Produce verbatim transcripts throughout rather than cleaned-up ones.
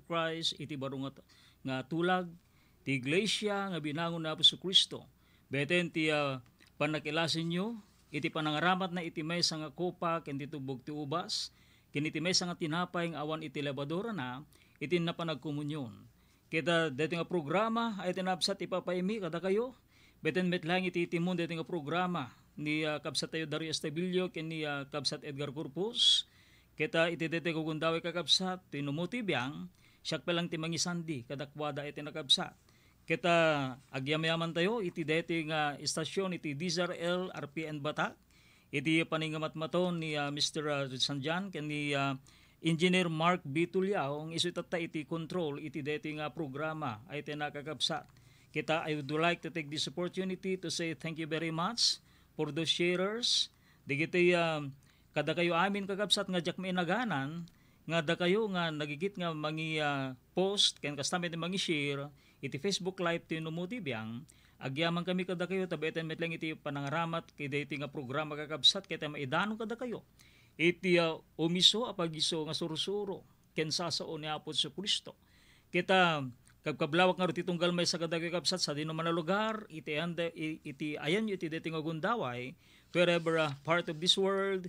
Christ iti baro nga, nga tulag ti iglesia nga binangon ni Apo Jesu-Cristo. Beten ti, ah, pannakilasinyo iti panangaramatna iti maysa nga kopa ken ti tubbog ti ubas, ken iti maysa nga tinapay nga awan iti lebadurana, iti napan agkomunion. Ket, ah, daytoy nga programa ay tinapsat ipapaymi kadakayo. Beten met laeng iti timon daytoy nga programa ni, ah, kabsat tayo Dario Estabillo ken ni, ah, kabsat Edgar Corpus. Ket, ah, iti daytoy nga gundaway kakabsat, ti numo ti biang, siak pay lang ti mangisandi kadakuada iti nakabsat. Ket, ah, agyamyaman tayo iti daytoy nga istasyon iti D Z R L R P N Batak. Iti panangimatmaton ni, ah, Mister, ah, Sanjan ken ni, ah, Engineer Mark B. Tuliao, nga isu tatta iti control iti daytoy nga programa ay ti nakakabsat. Kita, I would like to take this opportunity to say thank you very much for those sharers. Digiti, ah, kadakayo amin kakabsat nga diak mainaganan, nga dakayo nga nagigit nga mangi, ah, post ken kasta met mangi-share iti Facebook Live ti Numo ti Biang, agyaman kami kadakayo, ta beten met laeng iti panangaramat iti daytoy nga programa kakabsat, ket maidanon kadakayo iti, ah, umiso a pagiso nga sursuro ken sasao ni Apo Jesu-Cristo. Ket, ah, kabkablawak ngarud ti tunggal maysa kadakayo, kabsat, sadino man a lugar, iti ayan-, i-, iti ayanyo iti daytoy nga gundaway, wherever, ah, part of this world,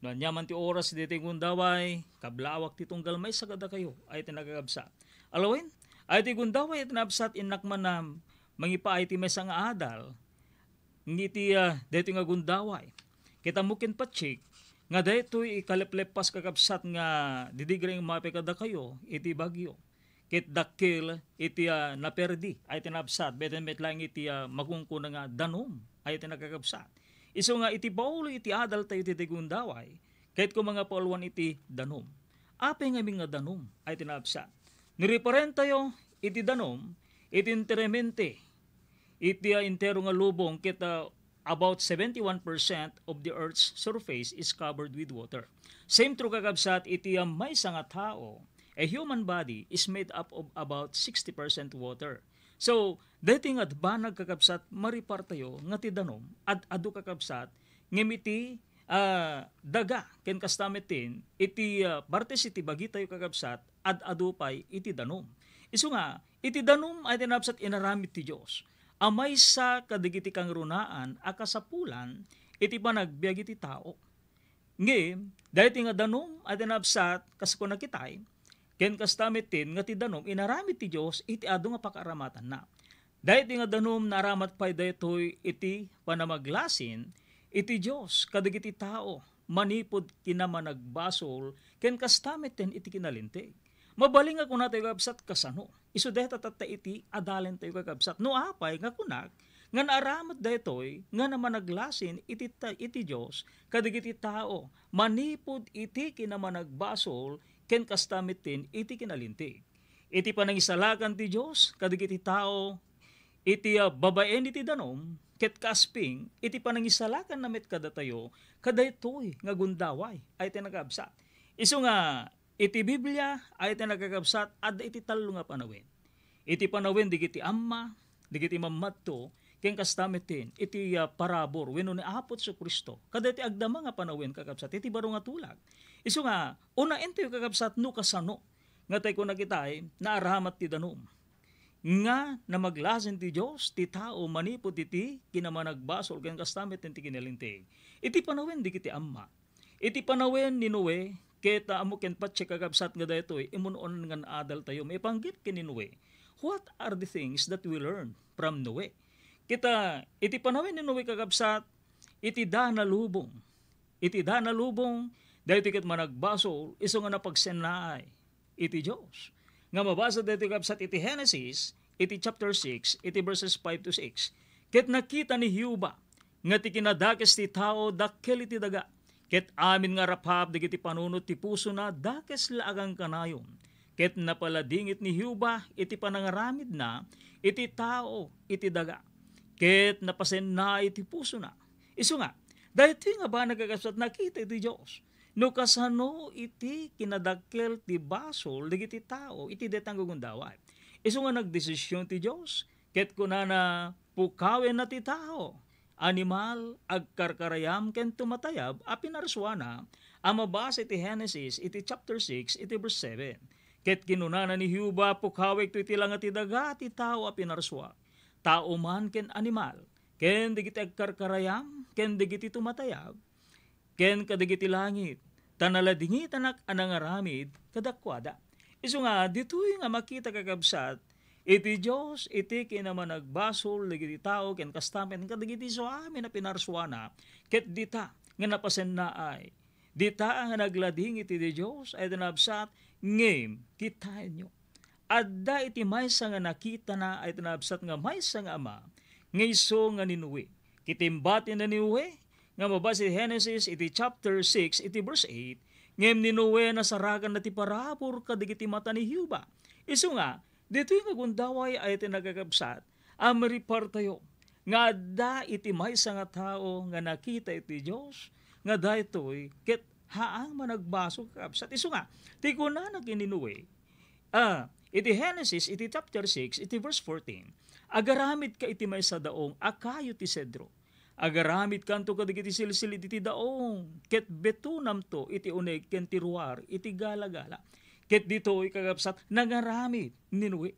no ania man ti oras daytoy nga gundaway, kablawak ti tunggal maysa kadakayo ay ti nakakabsat. Alawen, ay ti gundaway ay ti nakabsat, innak man a mangipaay ti maysa nga adal, iti, ah, daytoy nga gundaway. Ket ammo ken Patsik, nga daytoy ikalepleppas kakabsat nga didigreng mapi kadakayo iti bagyo. Ket dakkel iti, ah, naperdi ay ti nakabsat, beten met laeng iti, ah, makunkuna nga danum ay ti nakakabsat. Isu nga iti Paolo iti adal tayo iti gundaway, ket koma nga pauluan iti danum. Apay ngamin nga danum ay ti nakabsat? Niriparen tayo iti danum, iti enteramente iti, ah, entero nga lubong, ket, ah, about seventy-one percent of the Earth's surface is covered with water. Same true, kakabsat, iti, ah, maysa nga tao, a human body is made up of about sixty percent water. So, daytoy nga banag, kakabsat, maripar tayo nga ti danum, ad-adu, kakabsat, ngem iti, ah, daga, ken kasta met tin, iti, ah, partes iti bagitayo, kakabsat, ad-adu pay iti danum. Isu nga, iti danum ay ti nakabsat inaramid ti Dios a maysa kadagiti kangrunaan a kasapulan iti panagbiag iti tao. Ngem, daytoy nga danum ay ti nakabsat, kas kuna kitay, ken kasta met tin nga ti danum inaramid ti Dios iti adu nga pakaaramatanna. Daytoy nga danum naaramat pay daytoy iti panamaglasin iti Dios kadagiti tao manipud kinamanagbasol ken kasta met ten iti kinalinteg. Mabalin nga kunatayo, kakabsat, kasano? Isu dayta tatta iti adalen tayo, kakabsat. No apay nga kunak nga naaramat daytoy nga namanaglasin iti ta-, iti Dios kadagiti tao manipud iti kinamanagbasol ken kasta met ten iti kinalinteg. Iti panangisalakan ti Dios kadagiti tao iti, ah, babaen iti danum, ket kaasping iti panangisalakanna met kadatayo kadaytoy nga gundaway ay ti nakabsat. Isu nga, iti Biblia ay ti nakakabsat, adda iti tallo nga panawen. Iti panawen dagiti amma, dagiti mammadto, ken kasta met ten iti, ah, parabur wenno ni Apo Jesu-Cristo. Kadaytoy agdama nga panawen, kakabsat, iti baro nga tulag. Isu nga, unaentayo, kakabsat, no kasano nga tay kuna kitay naaramat ti danum nga namaglasin ti Dios ti tao manipud iti kinamanagbasol ken kasta met ti kinalinteg. Iti panawen dagiti amma, iti panawen ni Noe, ket ammo ken patse, kakabsat, nga daytoy imun-unan nga adal tayo maipanggep ken ni Noe. What are the things that we learn from Noe? Kita, iti panawen ni Noe, kakabsat, iti dana lubong, iti dana lubong, daytoy ket managbasol isu nga napagsennaay iti Dios. Nga mabasa daytoy, kabsat, iti Genesis, iti chapter six, iti verses five to six. Ket nakita ni Jehovah nga ti kinadakes ti tao dakkel iti daga, ket amin nga arapap dagiti panunot ti pusona dakes la a kankanayon. Ket napaladingit ni Jehovah iti panangaramidna iti tao iti daga, ket napasenna iti pusona. Isu nga, daytoy nga banag, kakabsat, nakita iti Dios no kasano iti kinadakkel ti basol dagiti tao iti dayta nga gundaway. Isu nga nagdesision ti Dios, ket kunana, "Pukawenna ti tao, animal, agkarkarayam ken tumatayab a pinarsuana," a mabasa iti Genesis iti chapter six, iti verse seven. Ket kinunana ni Jehovah, "Pukawekto iti langa ti daga ti tao a pinarsuak, tao man ken animal, ken dagiti agkarkarayam, ken dagiti tumatayab, ken kadagiti langit, ta naladingitanak a nangaramid kadakuada." Isu nga, ditoy nga makita, kakabsat, iti Dios iti kinamanagbasol dagiti tao ken kasta met kadagiti isu amin a pinarsuana, ket dita nga napasennaay, dita nga naglading iti Dios ay iti nabsat, ngem kitaenyo. Adda iti maysa nga nakitana ay iti nabsat nga maysa nga ama nga isu nga ni Noe. Kitimbati na ni Noe nga mabasa iti Genesis iti chapter six iti verse eight, ngem ni Noe nasarakan na ti parabur kadagiti mata ni Jehovah. Isu nga, ditoy nga gundaway ay iti nagkakabsat, a maripartayo nga adda iti maysa nga tao nga nakita iti Dios nga daytoy ket haang managbasol, kakabsat. Isu nga, ti kunana ken ni Noe, ah, iti Genesis, iti chapter six, iti verse fourteen, "Agaramidka iti maysa daong a kayo ti sedro. Agaramidkanto kadagiti silsil iti daong, ket betonamto iti uneg ken ti ruar iti galagala." Ket ditoy, kakabsat, nangaramid ni Noe.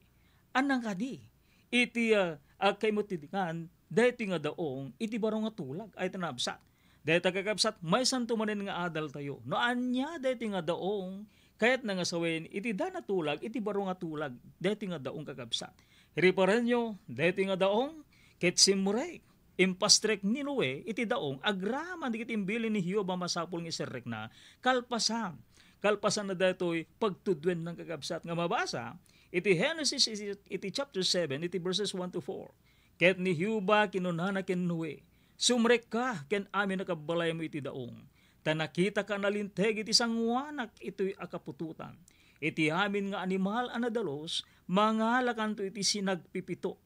Ania kadi iti, ah, ah, kaimatidingan daytoy nga daong iti baro nga tulag ay iti nabsat. Dayta, kakabsat, maysanto manen nga adaltayo. No ania daytoy nga daong, kayatna nga sawen iti dana tulag iti baro nga tulag daytoy nga daong, kakabsat. Riparenyo, daytoy nga daong, ket simmurek, impastrek ni Noe iti daong agraman dagiti imbilin ni Jehovah masapul nga iserrekna, kalpasan, kalpasan na daytoy pagtudwen ng, kakabsat, nga mabasa iti Genesis iti, iti chapter seven, iti verses one to four. Ket ni Jehovah kinunana ken Noe, "Sumrekka ken amin a kabbalaymo iti daong, ta nakitaka a nalinteg iti sanguanak itoy a kaputotan. Iti amin nga animal a nadalus, mangalakanto iti sinagpipito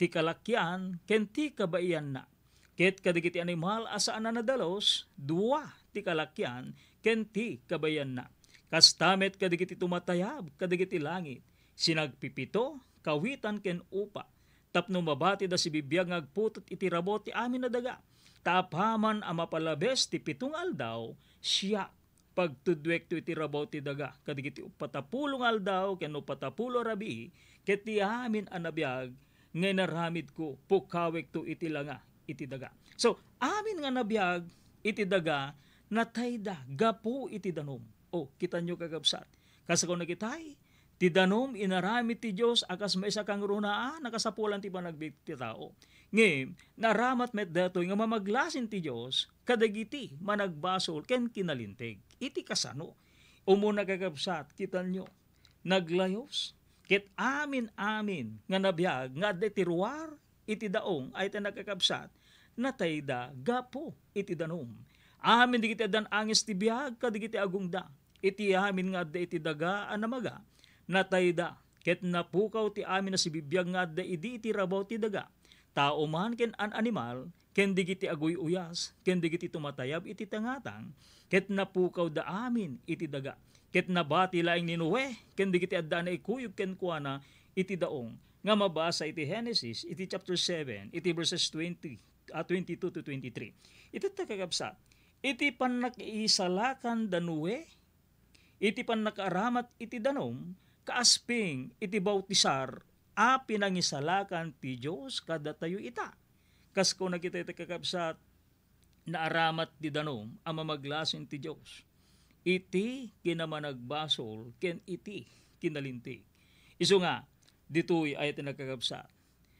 ti kalakian ken ti kabaianna. Ket kadagiti animal a saan a nadalus, dua ti kalakian ken ti kabaianna. Kasta met kadagiti tumatayab kadagiti langit, sinagpipito, kawitan ken upa, tapno mabatida sibibiag nga agputot iti rabaw ti amin a daga. Ta apaman a mapalabes ti pito nga aldaw, siak, pagtudwekto iti rabaw ti daga kadagiti upatapulo nga aldaw ken upatapulo a rabii, ket ti amin a nabiag nga inaramidko, pukawekto iti langa iti daga." So, amin nga nabiag iti daga, natayda gapu iti danum. O, kitanyo, kakabsat, kas kunakitay, ti danum inaramid ti Dios a kas maysa kangrunaan a kasapulan ti panagbiag ti tao. Ngem, naaramat met daytoy nga mamaglasin ti Dios kadagiti managbasol ken kinalinteg. Iti kasano? Umuna, kakabsat, kitanyo, naglayos ket amin-amin nga nabiag nga adda iti ruar iti daong ay iti nagkakabsat, natayda gapu iti danum. Amin dagiti addan angis ti biag kadagiti agungda iti amin nga adda iti daga a namaga, natayda, ket napukaw ti amin a sibibiag nga adda idi iti rabaw ti daga, tao man ken an-animal, ken dagiti aguy-uyas, ken dagiti tumatayab iti tangatang, ket napukawda amin iti daga. Ket nabati laeng ni Noe ken dagiti adda a naikuyog kenkuana iti daong nga mabasa iti Genesis, iti chapter seven, iti verses twenty, ah, twenty-two to twenty-three. Itatta, kakabsat, iti pannakiisalakan da Noe, iti pannakaaramat iti danum, kaasping iti bautisar a pinangisalakan ti Dios kadatayo ita. Kas kuna kita iti, kakabsat, naaramat ti danum a mamaglasin ti Dios iti kinamanagbasol ken iti kinalinteg. Isu nga, ditoy ay iti nagkakabsat.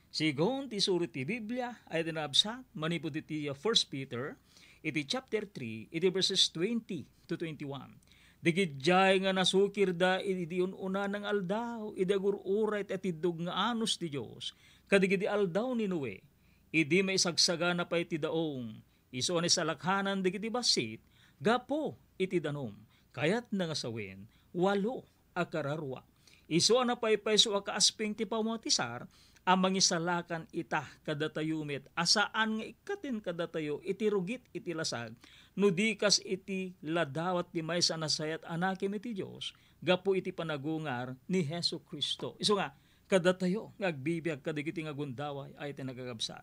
Sigun ti suro ti Biblia ay iti nabsat manipud iti, uh, First Peter, iti chapter three, iti verses twenty to twenty-one. Dagiti jay nga nasukirda idi un-unana nga aldaw, idi agur-uray ti atiddog nga anus ti Dios, kadagiti aldaw ni Noe, idi maisagsagana pay ti daong, isu a naisalakanan dagiti bassit gapu iti danum. Kayatna nga sawen, walo a kararua. Isu a napaypayso a kaasping ti pamautisar a mangisalakan ita kadatayo met a saan nga ikkaten kadatayo iti rugit iti lasag, no di kas iti ladawat ti maysa a nasayaat a nakem iti Dios gapu iti panagungar ni Jesu-Cristo. Isu nga, kadatayo nga agbibiag kadagiti nga gundaway ay iti nagkakabsat.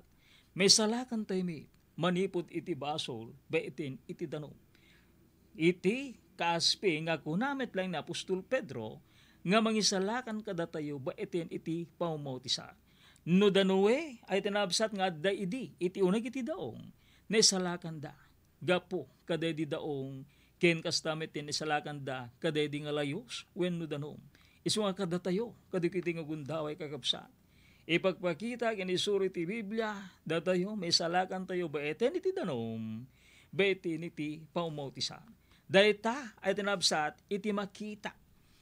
Maisalakantayo met manipud iti basol, baeten iti danum. Iti kaaspi nga kuna met laeng ni apostol Pedro, nga mangisalakan kadatayo baeten iti pammautisan. No da Noe, ay ti naabsat nga adda idi iti uneg iti daong, naisalakanda gapu kadaydi daong, ken kasta met ti naisalakanda kadaydi nga layus wenno danum. Isu nga kadatayo, kadagiti nga gundaway, kakabsat, ipagpakita ken isuro ti Biblia, datayo, maisalakantayo baeten iti danum, baeten iti pammautisan. Dayta ay ti naabsat iti makita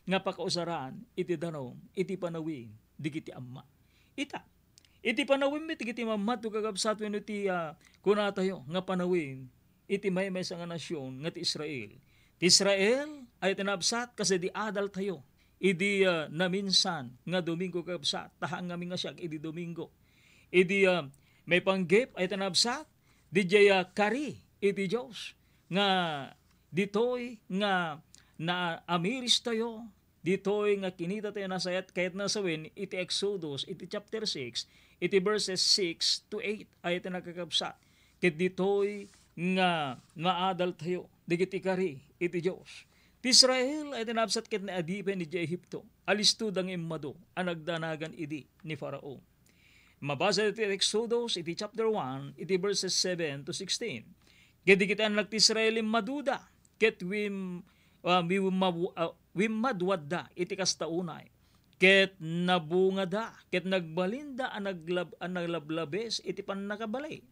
nga pakausaran iti danum, iti panawin dagiti amma. Ita, iti panawin met dagiti mammadto, kakabsat, wenno ti, ah, kunatayo nga panawin iti maymaysa nga nasion nga ti Israel. Ti Israel ay ti naabsat kas idi adaltayo idi, ah, naminsan nga Domingo, kakabsat, ta haan ngamin nga siak idi Domingo. Idi, ah, maipanggep ay ti naabsat, didiay, ah, kari iti Dios nga ditoy nga naamiristayo, ditoy nga kinitatayo nasayat ket nasawen iti Exodus, iti chapter six, iti verses six to eight ay ti nakakabsat. Ket ditoy nga maadaltayo dagiti kari iti Dios. Ti Israel ay ti naabsat ket naadipen idiay Egipto. Alistoda nga immadu a nagdanagan idi ni Faraon. Mabasa iti Exodus, iti chapter one, iti verses seven to sixteen. Ket dagiti annak ti Israel immaduda, ket wim-, ah, wimmaw-, ah, wimmaduadda iti kasta unay. Ket nabungada, ket nagbalinda a naglab-, a naglablabes iti pannakabalin.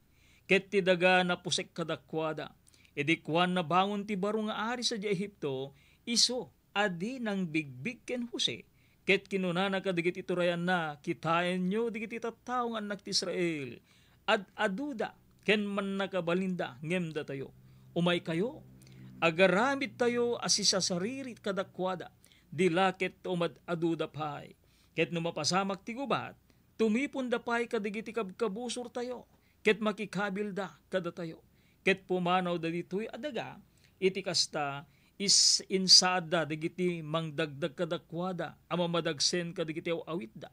Ket ti daga napusek kadakuada. Idi kuan nabangon ti baro nga ari sadiay Egipto, isu a di nangbigbig ken Jose, ket kinunana kadagiti turayanna, "Kitaenyo dagiti tattao nga annak ti Israel. Ad-aduda ken mannakabalinda, ngem datayo, umaykayo, agaramidtayo a sisasariri kadakuada. Di la ket umad-aduda pay. Ket no mapasamak ti gubat, tumiponda pay kadagiti kabkabusortayo." Ket makikabilda kadatayo. Ket pumanawda ditoy a daga, iti kasta, is-, insaadda dagiti mangdagdag kadakuada a mamadagsen kadagiti aw-awitda.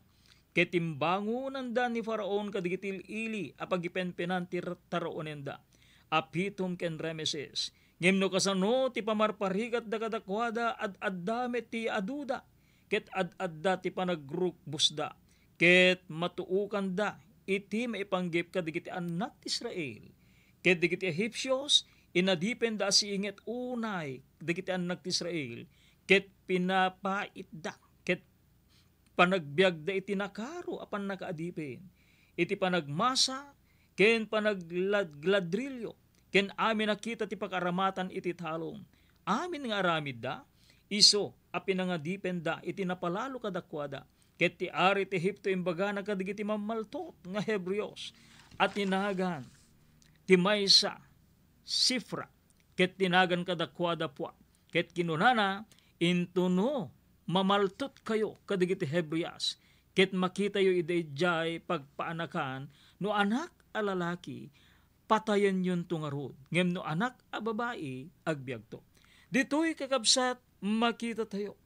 Ket imbangonanda ni Faraon kadagiti il-ili a pagipenpenan ti r-, taraonenda a Pitom ken Rameses. Ngem no kasano ti pamarparigatda kadakuada, ad-adda met ti aduda, ket ad-adda ti panagrukbosda, ket matuokanda iti maipanggep kadagiti annak ti Israel. Ket dagiti Egipsios, inadipenda a siinget unay dagiti annak ti Israel, ket pinapaitda, ket panagbiagda iti nakaro a pannakaadipen, iti panagmasa, ken panagladladrillo, ken amin a kita ti pakaramatan iti talon. Amin nga aramidda, isu a pinangadipenda iti napalalo kadakuada. Ket ti ari ti Egipto imbagana kadagiti mammaltot nga Hebreos a tinagan ti maysa Sifra, ket tinagan kadakuada Pua. Ket kinunana, "Intono mamaltotkayo kadagiti Hebreas, ket makitayo idiay pagpaanakan, no anak a lalaki, patayenyonto ngarud, ngem no anak a babai, agbiagto." Ditoy, kakabsat, makitatayo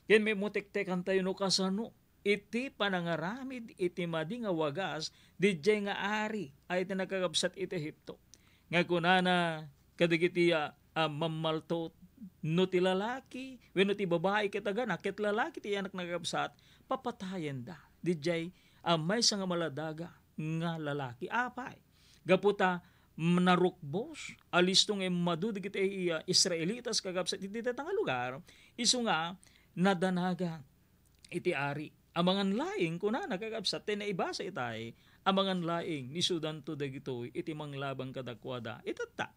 ken maimutektekantayo no kasano iti panangaramid iti madi nga wagas didiay nga ari a iti nakakabsat iti Egipto, nga kunana kadagiti, a, a mammaltot, "No ti lalaki wenno ti babai ket agana ket lalaki ti iyanak nakakabsat, papatayenda didiay a maysa nga maladaga nga lalaki." Apay? Gapu ta narukbos, alisto nga immadu dagiti, a, Israelitas, kakabsat, iti dayta nga lugar, isu nga nadanagan iti ari. Amangan laeng, kunana, kakabsat, ti naibasa itay, amangan laeng, nisudanto dagitoy iti manglabang kadakuada. Itatta,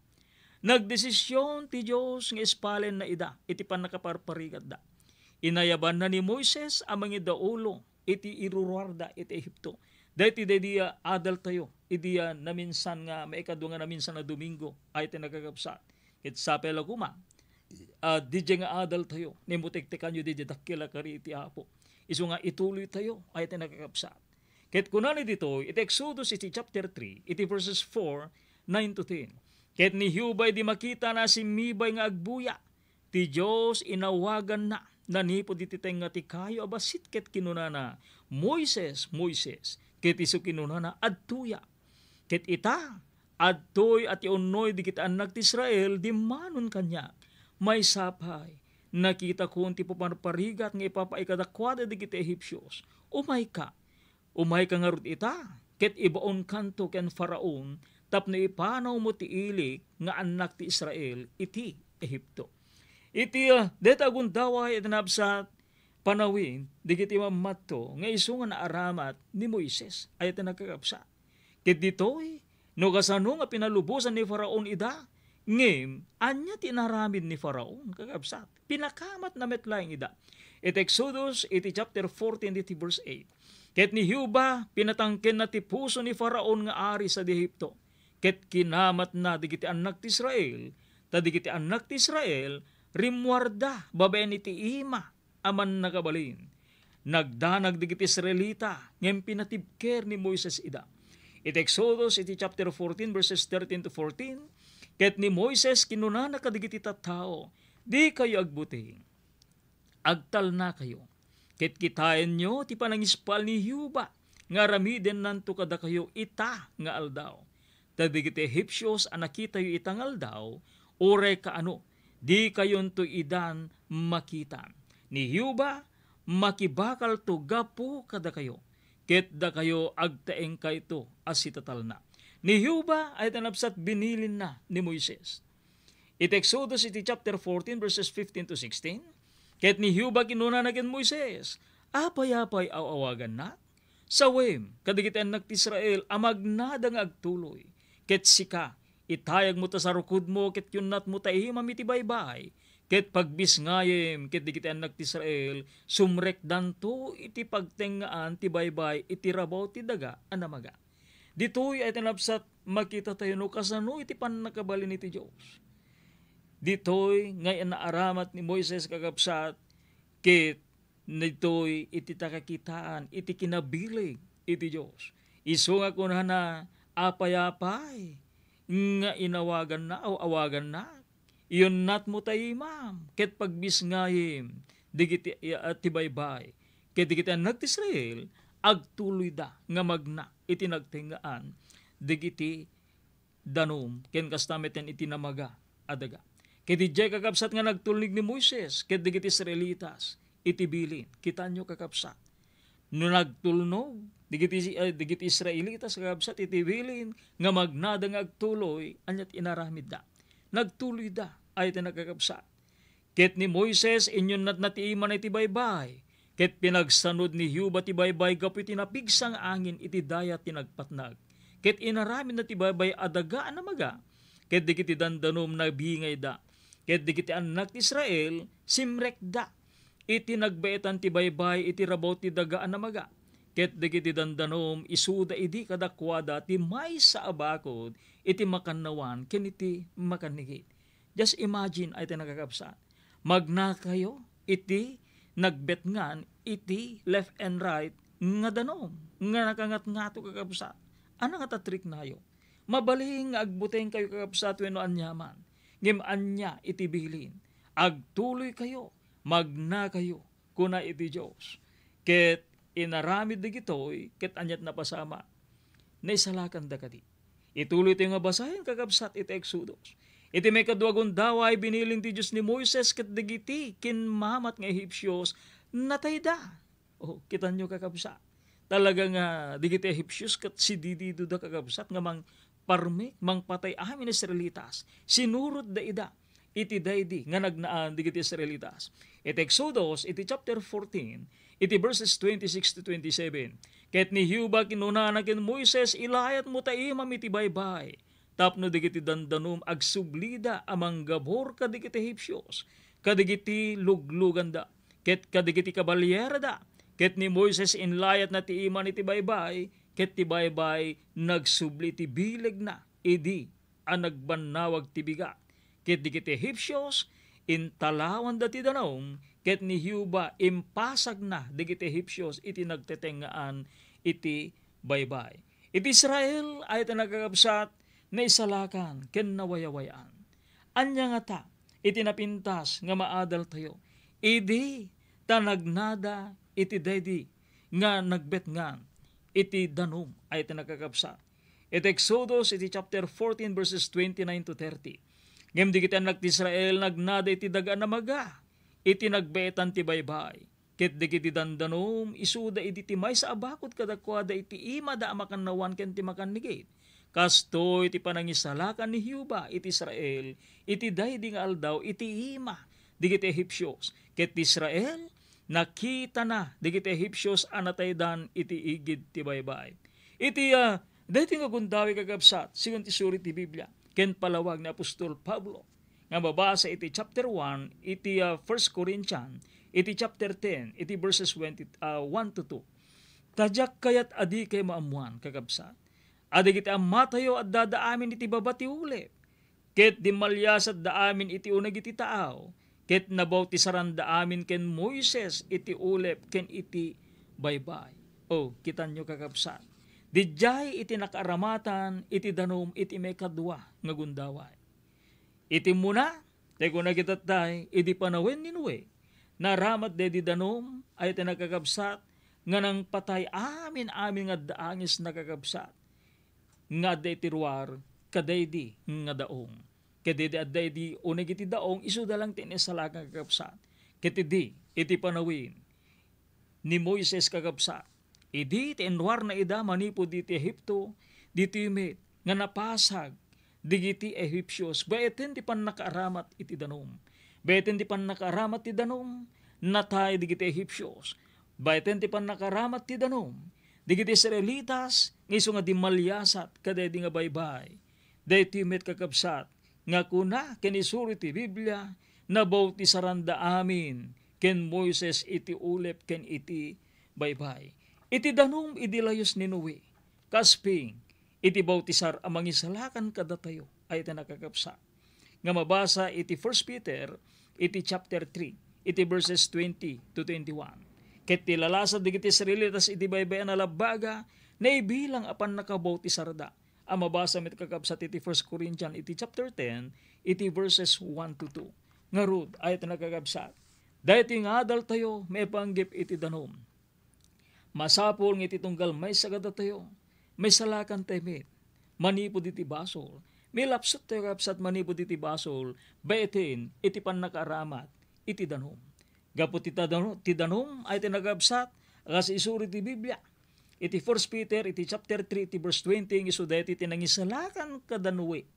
nagdesisyon ti Dios nga ispalenna ida iti pannakaparparigatda. Inayabanna ni Moises a mangidaulo iti iruruarda iti Egipto. Daytoy daydi a adaltayo idi a naminsan nga maikadua nga naminsan a Domingo a iti nakakabsat. Ket sapay la koma, a, didiay nga adaltayo, nimutektekanyo didiay dakkel a kari iti Apo. Isu nga ituloytayo a iti nakakabsat. Ket kunana ditoy iti Exodus iti chapter three, iti verses four, nine to ten. Ket ni Jehovah idi makitana a simmibay nga agbuya, ti Dios inawaganna nanipud iti tengnga ti kayo a bassit ket kinunana, "Moises, Moises." Ket isu kinunana, "Adtoya." Ket ita, adtoy a ti unnoy dagiti annak ti Israel dimmanon kaniak. Maysa pay, Nakitakon ti paparparigat nga ipapaay kadakuada dagiti Egipsios. Umayka, umayka ngarud ita, ket ibaonkanto ken Faraon tapno ipanawmo ti ilik nga annak ti Israel iti Egipto. Iti, ah, dayta a gundaway iti nabsat, panawin dagiti mammadto nga isu nga naaramat ni Moises a iti nagkakabsat. Ket ditoy, no kasano nga pinalubosan ni Faraon ida, ngem ania ti inaramid ni Faraon, kakabsat? Pinakamatna met laeng ida. Iti Exodus, iti chapter fourteen, iti verse eight. Ket ni Jehovah, pinatangkenna ti puso ni Faraon nga ari sadi Egipto. Ket kinamatna dagiti annak ti Israel, ta dagiti annak ti Israel, rimmuarda babaen iti ima a mannakabalin. Nagdanag dagiti Israelita, ngem pinatibker ni Moises ida. Iti Exodus, iti chapter fourteen, verses thirteen to fourteen, ket ni Moises kinunana kadagiti tattao, "Dikayo agbuteng, agtalnakayo, ket kitaenyo ti panangispal ni Jehovah nga aramidennanto kadakayo ita nga aldaw. Ta dagiti Egipsios a nakitayo ita nga aldaw, uray kaano, dikayonto idan makitan. Ni Jehovah makibakalto gapu kadakayo, ket dakayo agtaengkayto a sitatalna." Ni Jehovah ay tanabsat binilinna ni Moises. Iti Exodus iti chapter fourteen, verses fifteen to sixteen, ket ni Jehovah kinunana ken Moises, "Apay-apay aw-awagannak? Sawem kadagiti annak ti Israel a magnada nga agtuloy, ket sika, itayagmo ta sarukodmo ket yunnatmo ta imam iti baybay, ket pagbisngayem ket dagiti annak ti Israel sumrekdanto iti pagtengngaan ti baybay iti rabaw ti daga a namaga." Ditoy ay tinapsat, makita tayo no kasano iti pannakabalin iti Dios. Ditoy nga inaaramat ni Moises, kakabsat, ket ditoy iti takakitaan iti kinabileg iti Dios. Isu nga kunana, "Apay-apay nga inawaganna, aw awagannak? Iyunnatmo ta imam, ket pagbisngayem dagiti, ah, ti baybay, ket dagiti annak ti Israel, agtuloyda nga magna iti nagtengngaan dagiti danum, ken kasta metten iti namaga a daga." Ket idiay, kakabsat, nga nagtulnog ni Moises ket dagiti Israelitas iti bilin. Kitaenyo, kakabsat, no nagtulnog dagiti, eh, dagiti Israelitas, kakabsat, iti bilin nga magnada nga agtuloy, ania ti inaramidda? Nagtuloyda, ay ti nagkakabsat. Ket ni Moises inyunnatna ti imana iti baybay, ket pinagsanud ni Jehovah ti baybay gapu iti napigsa nga angin iti dayat ti nagpatnag. Ket inaramidna ti baybay a daga a namaga, ket dagiti dandanum nabingayda. Ket dagiti annak ti Israel simrekda iti nagbaetan ti baybay iti rabaw ti daga a namaga. Ket dagiti dandanum isuda idi kadakuada ti maysa a bakod iti makannawan ken iti makannigit. Just imagine, ay ti nakakabsat. Magnakayo iti nagbetngan iti left and right nga danum nga nakangatngato, kakabsat. Ano nga tatriknayo? Mabalin nga agbutengkayo, kakabsat, wenno aniaman. Ngem ania iti bilin? Agtuloykayo, magnakayo, kuna iti Dios. Ket inaramid dagitoy, ket aniat napasamak? Naisalakanda kadi? Ituloytayo nga basaen, kakabsat, iti Exodus. Iti maikadua a gundaway, binilin ti Dios ni Moises ket dagiti kinmamat nga Egipsios, natayda. Oh, kitanyo, kakabsat. Talaga nga dagiti Egipsios ket sidididoda, kakabsat, nga mangparmek, mangpatay amin Israelitas. Sinurotda ida iti daydi nga nagnaan dagiti Israelitas. Iti Exodus, iti chapter fourteen, iti verses twenty-six to twenty-seven, ket ni Jehovah kinunana ken Moises, "Ilayatmo ta imam iti baybay, tapno dagiti dandanum agsublida a manggabur kadagiti Egipsios, kadagiti lugluganda, ket kadagiti kabalierada." Ket ni Moises inlayatna ti imana iti baybay, ket ti baybay nagsubli iti bilegna idi a nagbannawag ti bigat. Ket dagiti Egipsios, intalawanda ti danum, ket ni Jehovah impasagna dagiti Egipsios iti nagtetengngaan iti baybay. Iti Israel, ay ti nagkakabsat, naisalakan ken nawayawayaan. Ania ngata iti napintas nga maadaltayo idi ta nagnada iti daydi nga nagbetngan iti danum, ay ti nagkakabsat? Iti Exodus, iti chapter fourteen, verses twenty-nine to thirty. Ngem dagiti annak ti Israel nagnada iti daga a namaga, iti nagbaetan ti baybay. Ket dagiti dandanom, isuda idi ti maysa a bakod kadakuada iti imada a makannawan ken ti makannigit. Kastoy ti panangisalakan ni Jehovah iti Israel iti daydi nga aldaw iti ima dagiti Ehipsios. Ket ti Israel, nakitana dagiti Ehipsios a nataydan iti igid ti baybay. Iti, ah, daytoy nga gundaway, kakabsat, sigun ti suri ti Biblia ken palawag ni apostol Pablo nga mabasa iti chapter one iti, ah, First Corinthian, iti chapter ten, iti verses twenty, ah, one to two. Ta diak kayat a dikay maammoan, kakabsat, a dagiti ammatayo addada amin iti baba ti ulep, ket dimmalyasatda amin iti uneg iti taaw, ket nabautisaranda amin ken Moises iti ulep ken iti baybay. O, kitanyo, kakabsat, didiay iti nakaaramatan iti danum iti maikadua nga gundaway. Iti immuna, ti kuna iti tattay, idi panawen ni Noe, naaramat daydi danum, ay ti nakakabsat, nga nangpatay amin-amin nga adda angis, nakakabsat, nga adda iti ruar kadaydi nga daong. Ket idi adda idi uneg iti daong, isuda lang ti naisalakan, kakabsat. Ket idi, iti panawen ni Moises, kakabsat, idi ti inruarna ida manipud iti Egipto, ditoy met nga napasag dagiti Ehipsios, baeten ti pannakaaramat iti danum. Baeten ti pannakaaramat ti danum, natay dagiti Ehipsios. Baeten ti pannakaaramat ti danum, dagiti Israelitas, nga isu nga dimmalyasat kadaydi nga baybay. Daytoy met, kakabsat, nga kuna ken isuri ti Biblia, nabautisaranda amin ken Moises iti ulep ken iti baybay. Iti danum idi layus ni Noe, kasping iti bautisar a mangisalakan kadatayo, ay ti nakakabsat, nga mabasa iti First Peter, iti chapter three, iti verses twenty to twenty-one. Ket ti lalasa dagiti Israelitas iti baybay a nalabbaga, naibilang a pannakabautisarda, a mabasa met, kakabsat, iti First Corinthian iti chapter ten, iti verses one to two. Ngarud, ay ti nakakabsat, daytoy nga adaltayo maipanggep iti danum. Masapul nga iti tunggal maysa kadatayo, maisalakantayo met manipud iti basol. Milapsuttayo, kakabsat, manipud iti basol, baeten iti pannakaaramat iti danum. Gapu ti tadano-, ti danum, ay ti nakabsat, kas isuri ti Biblia. Iti First Peter, iti chapter three, iti verse twenty, nga isu daytoy ti nangisalakan kada Noe,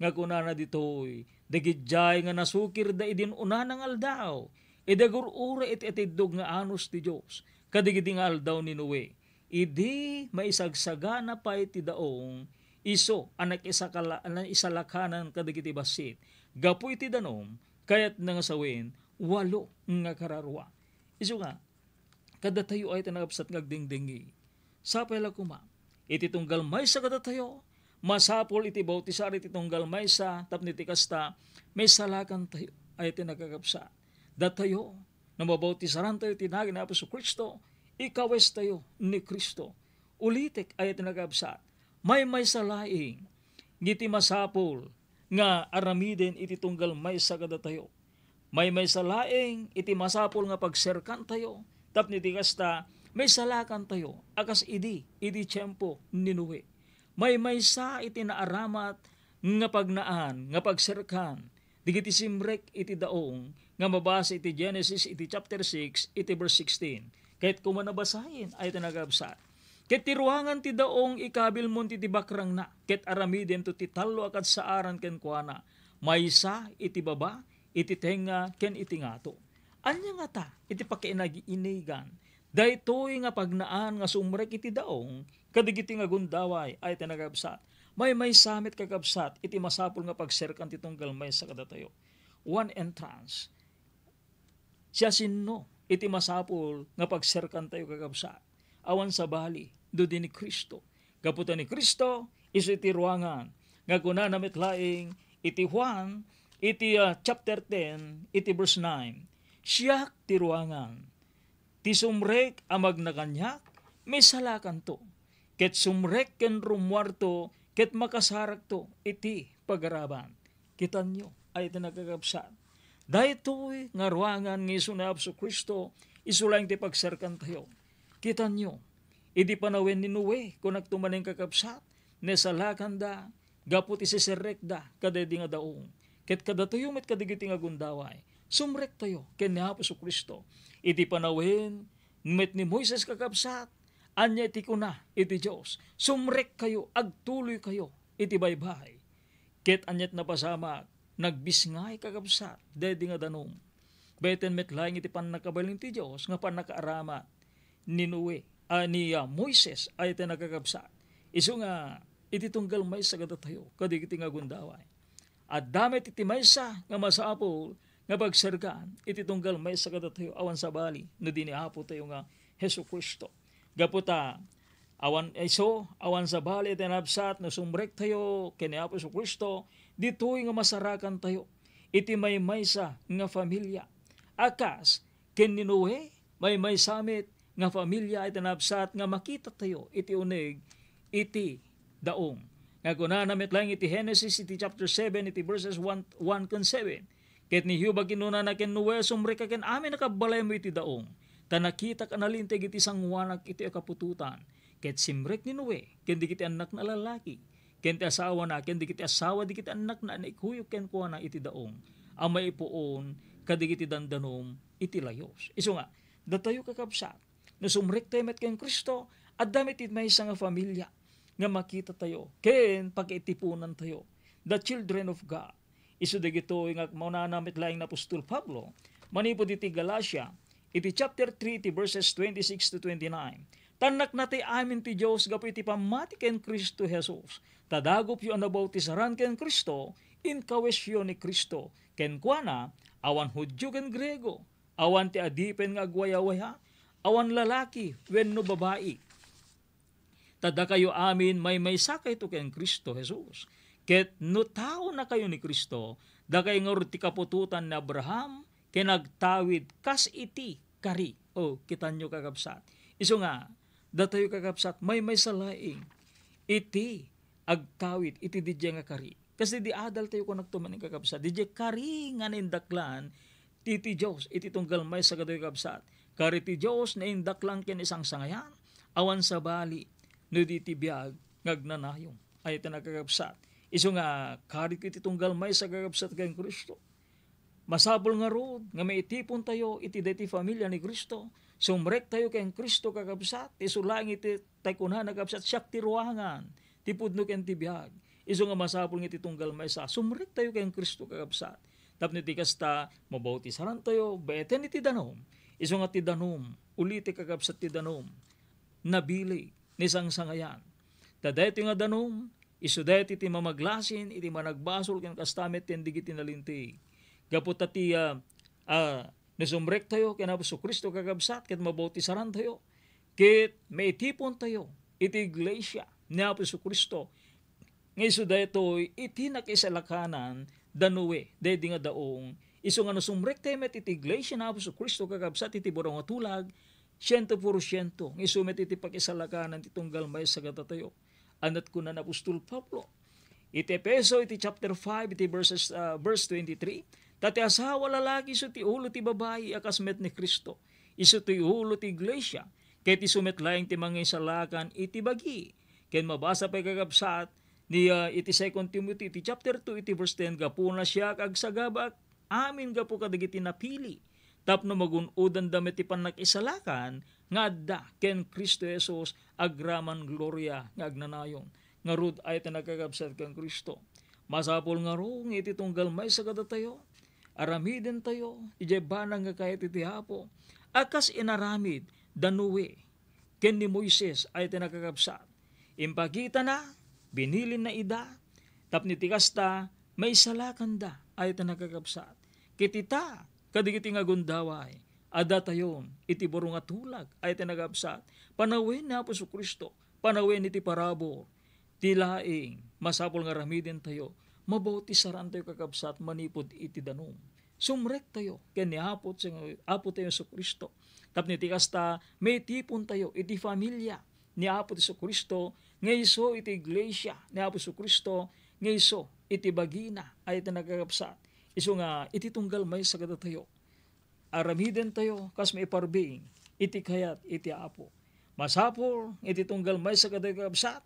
nga kunana ditoy, dagidiay nga nasukirda idin unana nga aldaw, idi agur-uray iti atiddog nga anus ti Dios, kadagidi nga aldaw ni Noe, idi maisagsagana pay ti daong, isu a nakisakala-, naisalakanan kadagiti bassit, gapu iti danum, kayatna nga sawen, walo nga kararua. Isu nga, kadatayo ay ti nakabsat nga agdengdengngeg. Sapay la koma, iti tunggal maysa kadatayo, masapul iti bautisar iti tunggal maysa, tapno iti kasta, maisalakantayo ay ti nakakabsat. Datayo, no mabautisarantayo iti nagan ni Apo Jesu-Cristo, ikawestayo ni Cristo. Ulitek ay ti nakakabsat. Maymaysa laeng iti masapul nga aramiden iti tunggal maysa kadatayo. Maymaysa laeng iti masapul nga pagserkantayo, tapno iti kasta, maisalakantayo a kas idi, idi tiempo ni Noe. Maymaysa iti naaramat nga pagnaan, nga pagserkan, dagiti simrek iti daong nga mabasa iti Genesis iti chapter six, iti verse sixteen. Ket koma nabasaen ay ti nagabsat. Ket ti ruangan ti daong ikabilmon ti, ti bakrangna, ket aramidento ti tallo a kadsaaran kenkuana, maysa iti baba, iti tengnga, ken iti ngato. Ania ngata iti pakainag-inigan daytoy nga pagnaan nga sumrek iti daong kadagiti nga gundaway ay ti nagabsat? Maymaysa met, kakabsat, iti masapul nga pagserkan ti tunggal maysa kadatayo. One entrance. Siasino iti masapul nga pagserkantayo, kakabsat? Awan sabali, no di ni Cristo. Gapu ta ni Cristo, isu ti ruangan. Nga kunana met laeng iti Juan, iti, ah, chapter ten, iti verse nine, "Siak ti ruangan. Ti sumrek a magna kaniak, maisalakanto. Ket sumrek ken rummuarto, ket makasarakto iti pagaraban." Kitanyo, ay ti nagkakabsat. Daytoy nga ruangan nga isu ni Apo Cristo, isu laeng ti pagserkantayo. Kitanyo, idi panawen ni Noe, kunakto manen, kakabsat, naisalakanda gapu ti siserrekda kadaydi nga daong. Ket kadatayo met kadagiti nga gundaway, Sumrektayo ken ni Apo Jesu-Cristo. Iti panawen met ni Moises, kakabsat, ania iti kuna iti Dios? Sumrekkayo, agtuloykayo iti baybay. Ket aniat napasamak, nagbisngay, kakabsat, daydi nga danum. Beten met laeng iti pannakabalin ti Dios nga pannakaaramat ni Noe, a, ni, a, Moises, ay iti nakakabsat. Isu nga, iti tunggal maysa kadatayo, kadagiti nga gundaway. Adda met iti maysa nga masapul nga pagserkan iti tunggal maysa kadatayo awan sabali no di ni Apo tayo nga Jesu-Cristo. Gapu ta, awan isu, awan sabali iti nabsat no sumrektayo ken ni Apo Jesu-Cristo, ditoy nga masarakantayo iti maymaysa nga familia. A kas ken ni Noe, maymaysa met nga familia iti nabsat nga makitatayo iti uneg iti daong. Nga kunana met laeng iti Genesis iti chapter seven, iti verses one, one ken seven, "Ket ni Jehovah kinunana ken Noe, 'Sumrekka ken amin a kabbalaymo iti daong, ta nakitak a nalinteg iti sanguanak iti kaputotan.' Ket simrek ni Noe ken dagiti annakna a lalaki, ken ti asawana, ken dagiti asawa dagiti annakna a naikuyog kenkuana iti daong a maipuon kadagiti dandanum iti layos." Isu nga, datayo, kakabsat, no sumrektayo met ken Cristo, adda met ti maysa nga familia nga makitatayo ken pakaitiponantayo, the children of God. Isu dagitoy nga kunana met laeng ni apostol Pablo manipud iti Galacia, iti chapter three, iti verses twenty-six to twenty-nine, "Ta annaknatay amin ti Dios gapu iti pammati ken Cristo Jesus. Ta dagupyo a nabautisaran ken Cristo, inkawesyo ni Cristo. Kenkuana, awan Judio ken Griego, awan ti adipen nga agwayawaya, awan lalaki wenno babai. Ta dakayo amin maymaysakayto ken Cristo Jesus. Ket no taonakayo ni Cristo, dakay ngarud ti kaputotan ni Abraham ken agtawid kas iti kari." O, kitanyo, kakabsat. Isu nga, datayo, kakabsat, maymaysa laeng iti agtawid iti didiay nga kari. Kas idi adaltayo, kunakto manen, kakabsat, didiay kari nga naindaklan ti, ti Dios iti tunggal maysa kadatayo, kabsat. Kari ti Dios naindaklan ken isangsangayan, awan sabali no di ti biag nga agnanayon. Ay, iti nakakabsat. Isu nga, kari iti tunggal maysa, kakabsat, ken Cristo. Masapul ngarud nga maitipontayo iti daytoy familia ni Cristo. Sumrektayo ken Cristo, kakabsat. Isu laeng iti tay kunana, kabsat, "Siak ti ruangan, ti pudno ken ti biag." Isu nga masapul nga iti tunggal maysa, sumrektayo ken Cristo, kakabsat. Tapno iti kasta, mabautisarantayo, beten iti danum. Isu nga ti danum, ulitek, kakabsat, ti danum, nabileg, naisangsangayan. Ta daytoy nga danum, isu daytoy ti mamaglasin iti managbasol ken kasta met ken dagiti nalinteg. Gapu ta ti, ah, ah, no sumrektayo ken Apo Jesu-Cristo, kakabsat, ket mabautisarantayo, ket maitipontayo iti iglesia ni Apo Jesu-Cristo, nga isu daytoy iti nakaisalakanan da Noe, daydi nga daong. Isu nga no sumrektayo met iti iglesia ni Apo Jesu-Cristo, kakabsat, iti baro nga tulag, siento por siento, nga isu met iti pakisalakanan ti tunggal maysa kadatayo. Aniat kuna ni apostol Pablo iti Efeso, iti chapter five, iti verses, ah, verse twenty-three, "Ta ti asawa a lalaki isu ti ulo ti babai a kas met ni Cristo. Isu ti ulo ti iglesia, ket isu met laeng ti mangisalakan iti bagi." Ken mabasa pay, kakabsat, ni, ah, iti Second Timothy iti chapter two, iti verse ten, "Gapuna siak, agsagabak amin gapu kadagiti napili, tapno magun-odanda met ti pannakisalakan nga adda ken Cristo Jesus agraman gloria nga agnanayon." Ngarud, ay ti nakakabsat ken Cristo. Masapul ngarud nga iti tunggal maysa kadatayo, aramidentayo idiay banag nga kayat iti Apo, a kas inaramid da Noe ken ni Moises, ay ti nakakabsat. Impakitana, binilinna ida, tapno iti kasta, maisalakanda, ay ti nakakabsat. Ket ita, kadagiti nga gundaway, adda tayon iti baro nga tulag, ay ti nakakabsat. Panawen ni Apo Jesu-Cristo, panawen iti parabur, ti laeng, masapul nga aramidentayo, mabautisarantayo, kakabsat, manipud iti danum. Sumrektayo ken ni Apo, Apo tayo Jesu-Cristo. Tapno iti kasta, maitipontayo iti familia ni Apo Jesu-Cristo, nga isu iti iglesia ni Apo Jesu-Cristo, nga isu iti bagina, ay iti nakakabsat. Isu nga iti tunggal maysa kadatayo, aramidentayo kas maiparbing iti kayat iti Apo. Masapul iti tunggal maysa kadatayo, kakabsat,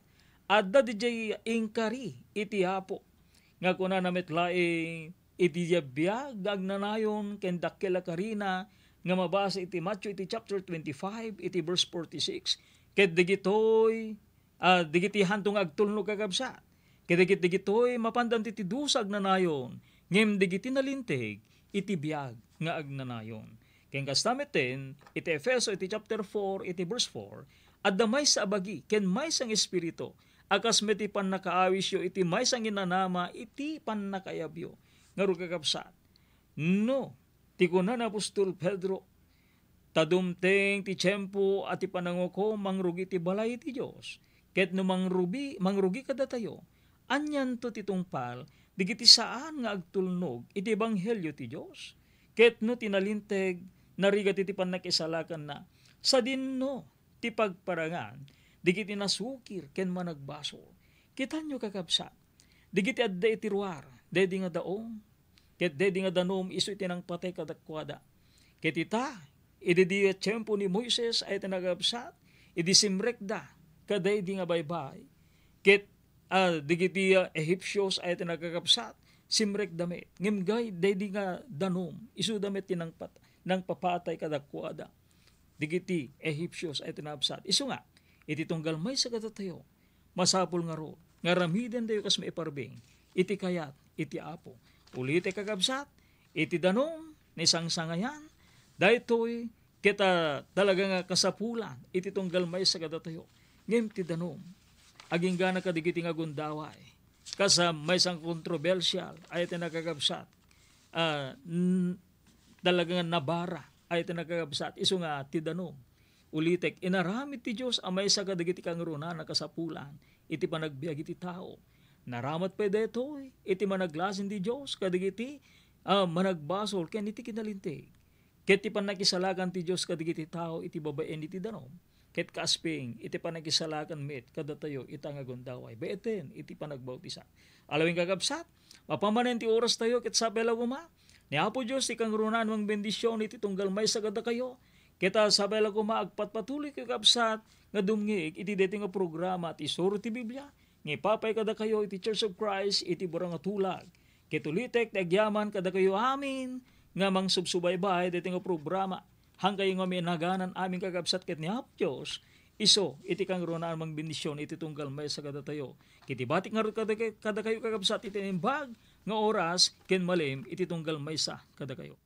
adda didiay inkari iti Apo, nga kunana met laeng, iti biag nga agnanayon ken dakkel a karina nga mabasa iti Matthew iti chapter twenty-five, iti verse forty-six. Ket dagitoy, ah, dagiti hanto nga agtulnog, kakabsat. Ket dagit-, dagitoy mapandan ti, ti dusa agnanayon, ngem dagiti nalinteg iti biag nga agnanayon. Ken kasta metten, iti Efeso iti chapter four, iti verse four, adda maysa a bagi ken maysa nga espiritu, a kas met ti pannakaawisyo iti maysa nga inanama iti pannakaayabyo. Ngarud, kakabsat, no, ti kuna ni apostol Pedro, ta dumteng ti tiempo a ti panangukom mangrugi ti balay ti Dios, ket no mangrubi-, mangrugi kadatayo, anianto ti tungpal dagiti saan nga agtulnog iti ebanghelio ti Dios? Ket no ti nalinteg narigat iti pannakisalakanna, sadinno ti pagparangan dagiti nasukir ken managbasol. Kitanyo, kakabsat, dagiti adda iti ruar, daydi nga daong, ket daydi nga danum isu iti nangpatay kadakuada. Ket ita, idi daydi a tiempo ni Moises a iti nagabsat, idi simrekda kadaydi nga baybay, ket, ah, dagiti, ah, Egipsios a iti nagkakabsat, simrekda met. Ngem gayam daydi nga danum, isuda met ti nangpat-, nangpapatay kadakuada. Dagiti Egipsios a iti nagabsat. Isu nga, iti tunggal maysa kadatayo, masapul ngarud nga aramidendayo kas maiparbeng iti kayat iti Apo. Ulitek, kakabsat, iti danum, naisangsangayan, daytoy ket, ah, talaga nga kasapulan iti tunggal maysa kadatayo. Ngem ti danum, agingga kadagiti nga gundaway, kas, ah, maysa nga kontrobersial a iti nagkakabsat, ah, n-, talaga nga nabara a iti nagkakabsat, isu nga ti danum. Ulitek, inaramid ti Dios a maysa kadagiti kangrunaan a kasapulan iti panagbiag iti tao. Naramat pay daytoy iti managlasin ti Dios kadagiti, ah, managbasol ken iti kinalinteg. Ket ti pannakisalakan ti Dios kadagiti tao iti babaen iti danum, ket kaasping iti pannakisalakan met kadatayo ita nga gundaway, baeten iti panagbautisar. Alawen, kakabsat, mapan manen ti orastayo, ket sapay la koma, ni Apo Dios ti kangrunaan mangbendision iti tunggal maysa kadakayo, ket, ah, sapay la koma agpatpatuloykayo, kakabsat, nga dumngeg iti daytoy nga programa ti Isuro ti Biblia, nga ipapay kadakayo iti Church of Christ iti Burangato Tulag. Ket ulitek ti agyaman kadakayo amin nga mangsubsubaybay daytoy nga programa. Haankayo nga minaganan amin, kakabsat, ket ni Apo Dios isu iti kangrunaan mangbendision iti tunggal maysa kadatayo. Ket ibatik ngarud kadaka-, kadakayo, kakabsat, iti naimbag nga oras ken malem iti tunggal maysa kadakayo.